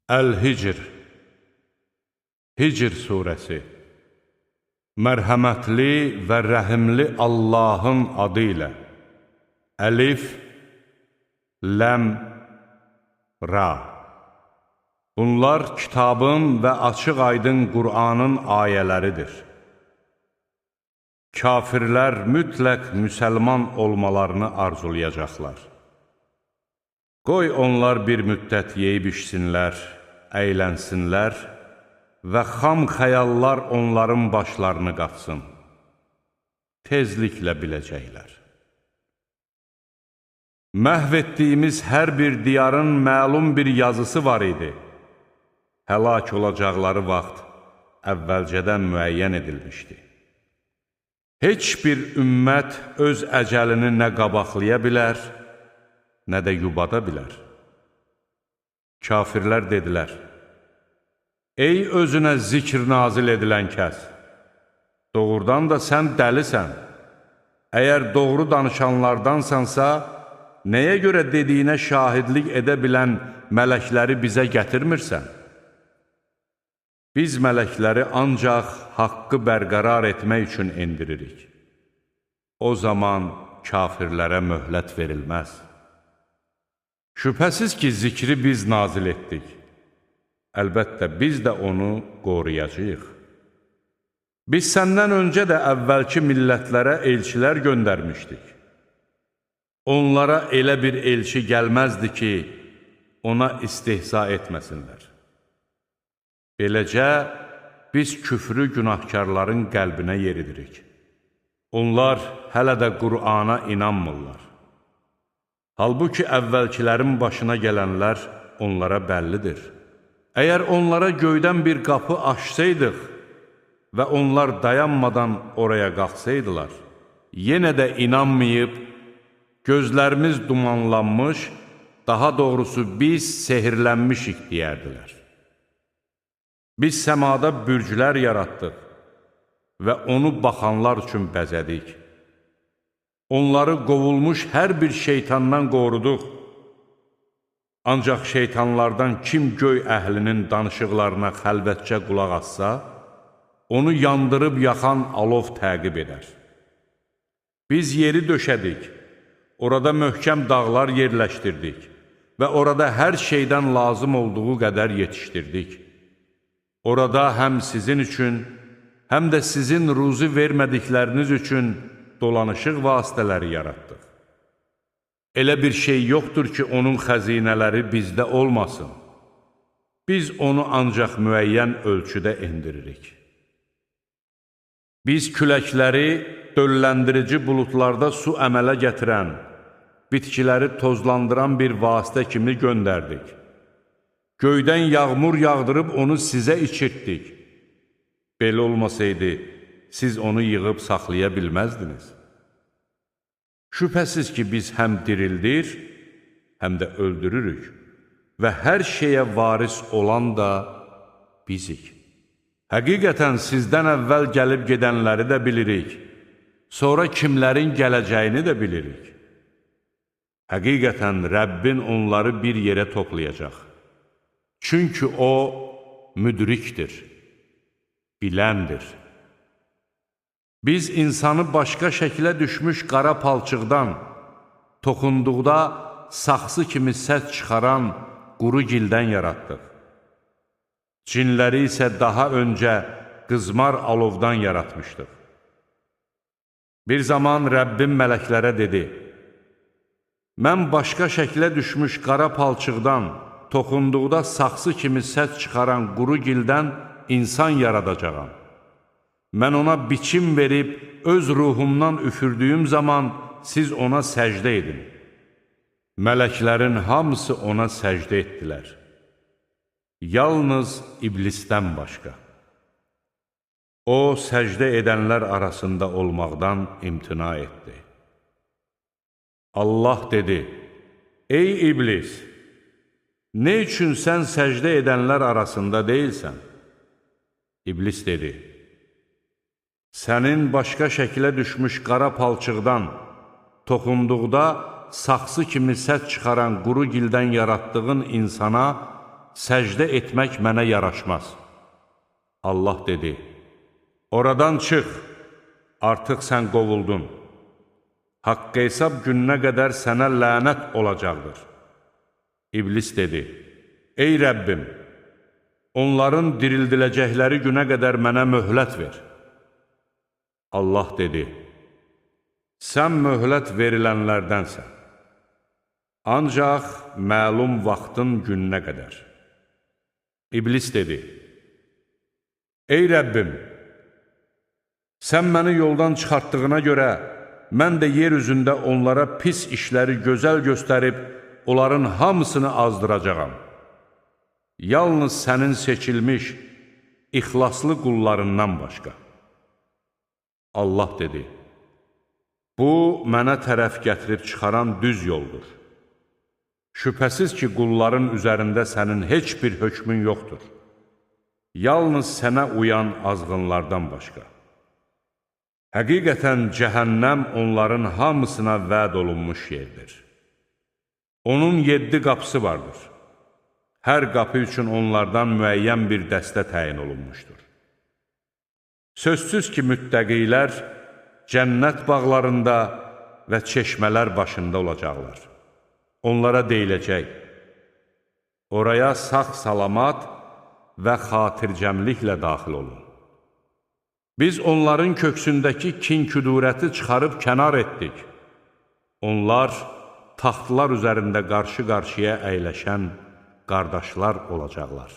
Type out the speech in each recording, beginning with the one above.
Əl-Hicr, Hicr surəsi. Mərhəmətli və rəhimli Allahın adı ilə. Əlif, Ləm, Ra. Bunlar kitabın və açıq-aydın Qur'anın ayələridir. Kafirlər mütləq müsəlman olmalarını arzulayacaqlar. Qoy onlar bir müddət yeyib içsinlər, əylənsinlər və xam xəyallar onların başlarını qatsın. Tezliklə biləcəklər. Məhv etdiyimiz hər bir diyarın məlum bir yazısı var idi. Həlak olacaqları vaxt əvvəlcədən müəyyən edilmişdi. Heç bir ümmət öz əcəlini nə qabaqlaya bilər, nə də yubada bilər. Kafirlər dedilər, ey özünə zikr nazil edilən kəs, doğrudan da sən dəlisən. Əgər doğru danışanlardansansa, nəyə görə dediyinə şahidlik edə bilən mələkləri bizə gətirmirsən? Biz mələkləri ancaq haqqı bərqərar etmək üçün endiririk. O zaman kafirlərə möhlət verilməz. Şübhəsiz ki, zikri biz nazil etdik. Əlbəttə, biz də onu qoruyacağıq. Biz səndən öncə də əvvəlki millətlərə elçilər göndərmişdik. Onlara elə bir elçi gəlməzdi ki, ona istehza etməsinlər. Beləcə, biz küfrü günahkarların qəlbinə yeridirik. Onlar hələ də Qur'ana inanmırlar. Halbuki əvvəlkilərin başına gələnlər onlara bəllidir. Əgər onlara göydən bir qapı açsaydıq və onlar dayanmadan oraya qalxsaydılar, yenə də inanmayıb, gözlərimiz dumanlanmış, daha doğrusu biz sehirlənmişik deyərdilər. Biz səmada bürclər yaratdıq və onu baxanlar üçün bəzədik. Onları qovulmuş hər bir şeytandan qoruduq. Ancaq şeytanlardan kim göy əhlinin danışıqlarına xəlvətcə qulaq assa, onu yandırıb yaxan alov təqib edər. Biz yeri döşədik, orada möhkəm dağlar yerləşdirdik və orada hər şeydən lazım olduğu qədər yetişdirdik. Orada həm sizin üçün, həm də sizin ruzi vermədikləriniz üçün dolanışıq vasitələri yaratdıq. Elə bir şey yoxdur ki, onun xəzinələri bizdə olmasın. Biz onu ancaq müəyyən ölçüdə endiririk. Biz küləkləri dölləndirici buludlarda su əmələ gətirən, bitkiləri tozlandıran bir vasitə kimi göndərdik. Göydən yağmur yağdırıb onu sizə içirtdik. Belə olmasaydı, siz onu yığıb saxlaya bilməzdiniz. Şübhəsiz ki, biz həm dirildir, həm də öldürürük və hər şeyə varis olan da bizik. Həqiqətən sizdən əvvəl gəlib gedənləri də bilirik, sonra kimlərin gələcəyini də bilirik. Həqiqətən Rəbbin onları bir yerə toplayacaq. Çünki o müdrikdir, biləndir. Biz insanı başqa şəklə düşmüş qara palçıqdan, toxunduqda saxsı kimi səs çıxaran quru gildən yaratdıq. Cinləri isə daha öncə qızmar alovdan yaratmışdıq. Bir zaman Rəbbim mələklərə dedi, mən başqa şəklə düşmüş qara palçıqdan, toxunduqda saxsı kimi səs çıxaran quru gildən insan yaradacağam. Mən ona biçim verib öz ruhumdan üfürdüyüm zaman siz ona səcdə edin. Mələklərin hamısı ona səcdə etdilər. Yalnız iblisdən başqa. O, səcdə edənlər arasında olmaqdan imtina etdi. Allah dedi, ey iblis! Nə üçün sən səcdə edənlər arasında deyilsən? İblis dedi, sənin başqa şəklə düşmüş qara palçıqdan, toxunduqda saxsı kimi səs çıxaran quru gildən yaratdığın insana səcdə etmək mənə yaraşmaz. Allah dedi, oradan çıx, artıq sən qovuldun. Haqq hesab gününə qədər sənə lənət olacaqdır. İblis dedi, ey Rəbbim, onların dirildiləcəkləri günə qədər mənə möhlət ver. Allah dedi, sən möhlət verilənlərdənsən, ancaq məlum vaxtın gününə qədər. İblis dedi, ey Rəbbim, sən məni yoldan çıxartdığına görə, mən də yer üzündə onlara pis işləri gözəl göstərib, onların hamısını azdıracağam. Yalnız sənin seçilmiş, ixlaslı qullarından başqa. Allah dedi, bu, mənə tərəf gətirib çıxaran düz yoldur. Şübhəsiz ki, qulların üzərində sənin heç bir hökmün yoxdur. Yalnız sənə uyan azğınlardan başqa. Həqiqətən cəhənnəm onların hamısına vəd olunmuş yerdir. Onun 7 qapısı vardır. Hər qapı üçün onlardan müəyyən bir dəstə təyin olunmuşdur. Sözsüz ki, müttəqilər cənnət bağlarında və çeşmələr başında olacaqlar. Onlara deyiləcək, oraya sağ-salamat və xatircəmliklə daxil olun. Biz onların köksündəki kin-küdurəti çıxarıb kənar etdik. Onlar taxtlar üzərində qarşı-qarşıya əyləşən qardaşlar olacaqlar.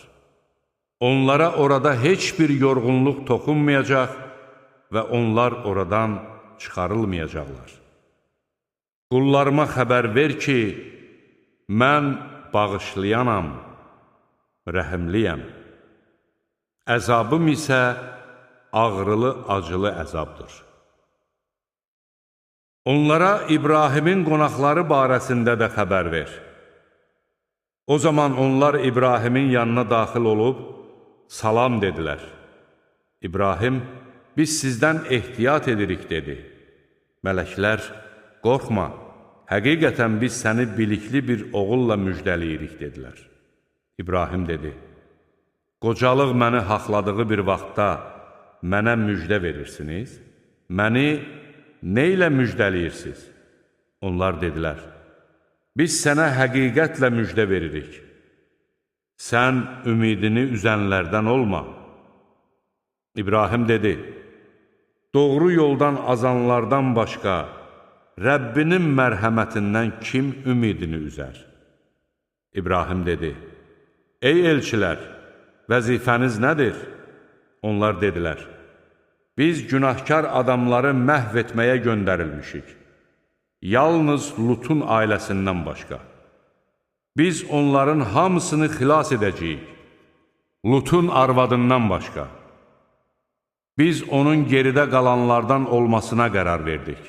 Onlara orada heç bir yorğunluq toxunmayacaq və onlar oradan çıxarılmayacaqlar. Qullarıma xəbər ver ki, mən bağışlayanam, rəhimliyəm. Əzabım isə ağrılı-acılı əzabdır. Onlara İbrahimin qonaqları barəsində də xəbər ver. O zaman onlar İbrahimin yanına daxil olub, salam dedilər. İbrahim, biz sizdən ehtiyat edirik, dedi. Mələklər, qorxma, həqiqətən biz səni bilikli bir oğulla müjdəliyirik, dedilər. İbrahim dedi, qocalıq məni haqladığı bir vaxtda mənə müjdə verirsiniz? Məni nə ilə müjdəliyirsiniz? Onlar dedilər, biz sənə həqiqətlə müjdə veririk. Sən ümidini üzənlərdən olma. İbrahim dedi, doğru yoldan azanlardan başqa Rəbbinin mərhəmətindən kim ümidini üzər? İbrahim dedi, ey elçilər, vəzifəniz nədir? Onlar dedilər, biz günahkar adamları məhv etməyə göndərilmişik. Yalnız Lutun ailəsindən başqa. Biz onların hamısını xilas edəcəyik. Lutun arvadından başqa. Biz onun geridə qalanlardan olmasına qərar verdik.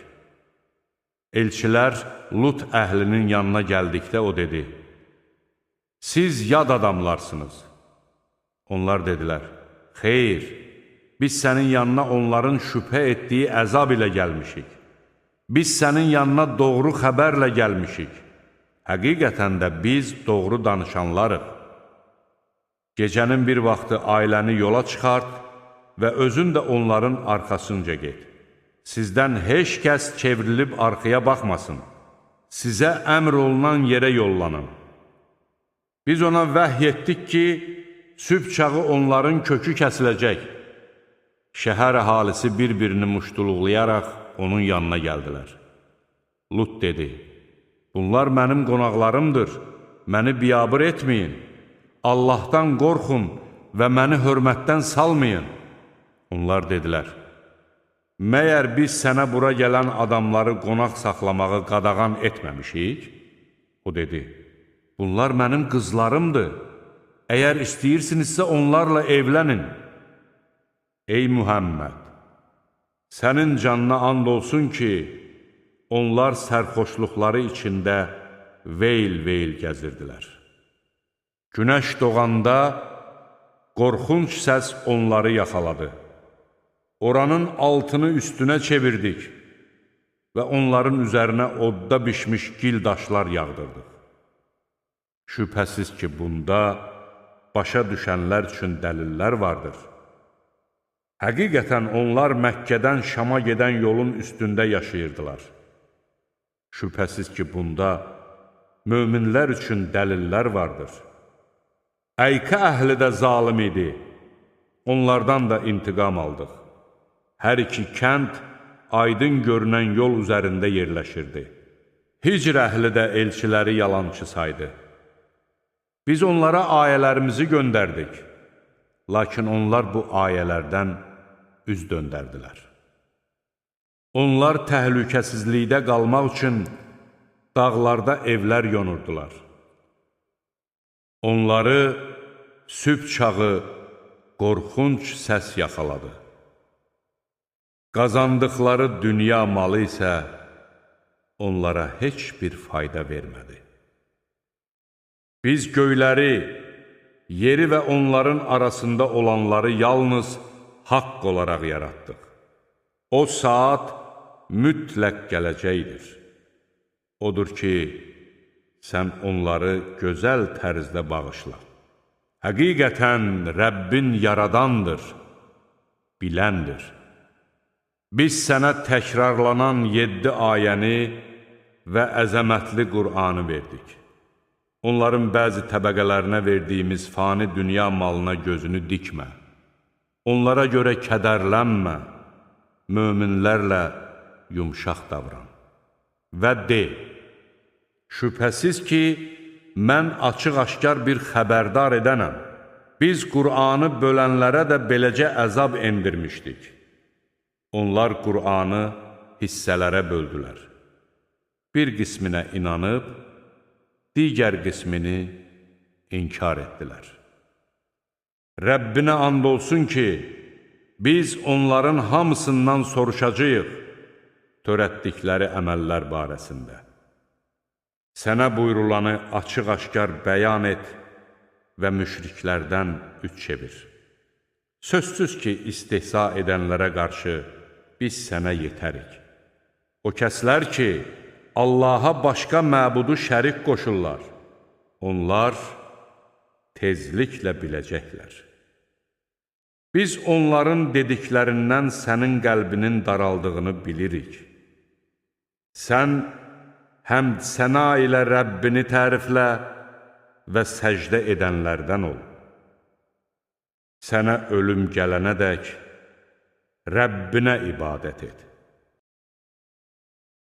Elçilər Lut əhlinin yanına gəldikdə o dedi, siz yad adamlarsınız. Onlar dedilər, xeyr, biz sənin yanına onların şübhə etdiyi əzab ilə gəlmişik. Biz sənin yanına doğru xəbərlə gəlmişik. Həqiqətən də biz doğru danışanlarıq. Gecənin bir vaxtı ailəni yola çıxart və özün də onların arxasınca get. Sizdən heç kəs çevrilib arxaya baxmasın. Sizə əmr olunan yerə yollanın. Biz ona vəhy etdik ki, sübh çağı onların kökü kəsiləcək. Şəhər əhalisi bir-birini muştuluqlayaraq onun yanına gəldilər. Lut dedi, bunlar mənim qonaqlarımdır, məni biabır etməyin, Allahdan qorxun və məni hörmətdən salmayın. Onlar dedilər, məyər biz sənə bura gələn adamları qonaq saxlamağı qadağan etməmişik? O dedi, bunlar mənim qızlarımdır, əgər istəyirsinizsə onlarla evlənin. Ey Muhammed, sənin canına and olsun ki, onlar sərxoşluqları içində veyl-veyl gəzirdilər. Günəş doğanda qorxunc səs onları yaxaladı. Oranın altını üstünə çevirdik və onların üzərinə odda bişmiş gil daşlar yağdırdıq. Şübhəsiz ki, bunda başa düşənlər üçün dəlillər vardır. Həqiqətən onlar Məkkədən Şama gedən yolun üstündə yaşayırdılar. Şübhəsiz ki, bunda möminlər üçün dəlillər vardır. Əykə əhli də zalim idi. Onlardan da intiqam aldıq. Hər iki kənd aydın görünən yol üzərində yerləşirdi. Hicr əhli də elçiləri yalançı saydı. Biz onlara ayələrimizi göndərdik. Lakin onlar bu ayələrdən üz döndərdilər. Onlar təhlükəsizlikdə qalmaq üçün dağlarda evlər yonurdular. Onları sübh çağı qorxunc səs yaxaladı. Qazandıqları dünya malı isə onlara heç bir fayda vermədi. Biz göyləri, yeri və onların arasında olanları yalnız haqq olaraq yaratdıq. O saat mütləq gələcəkdir. Odur ki, sən onları gözəl tərzdə bağışla. Həqiqətən Rəbbin yaradandır, biləndir. Biz sənə təkrarlanan 7 ayəni və əzəmətli Qur'anı verdik. Onların bəzi təbəqələrinə verdiyimiz fani dünya malına gözünü dikmə. Onlara görə kədərlənmə, möminlərlə yumşaq davran. Və de, şübhəsiz ki, mən açıq-aşkar bir xəbərdar edənəm. Biz Qur'anı bölənlərə də beləcə əzab endirmişdik. Onlar Qur'anı hissələrə böldülər. Bir qisminə inanıb, digər qismini inkar etdilər. Rəbbinə and olsun ki, biz onların hamısından soruşacağıq törətdikləri əməllər barəsində. Sənə buyurulanı açıq-aşkar bəyan et və müşriklərdən üç çevir. Sözsüz ki, istehza edənlərə qarşı biz sənə yetərik. O kəslər ki, Allaha başqa məbudu şərik qoşurlar, onlar tezliklə biləcəklər. Biz onların dediklərindən sənin qəlbinin daraldığını bilirik. Sən həmd səna ilə Rəbbini təriflə və səcdə edənlərdən ol. Sənə ölüm gələnədək Rəbbinə ibadət et.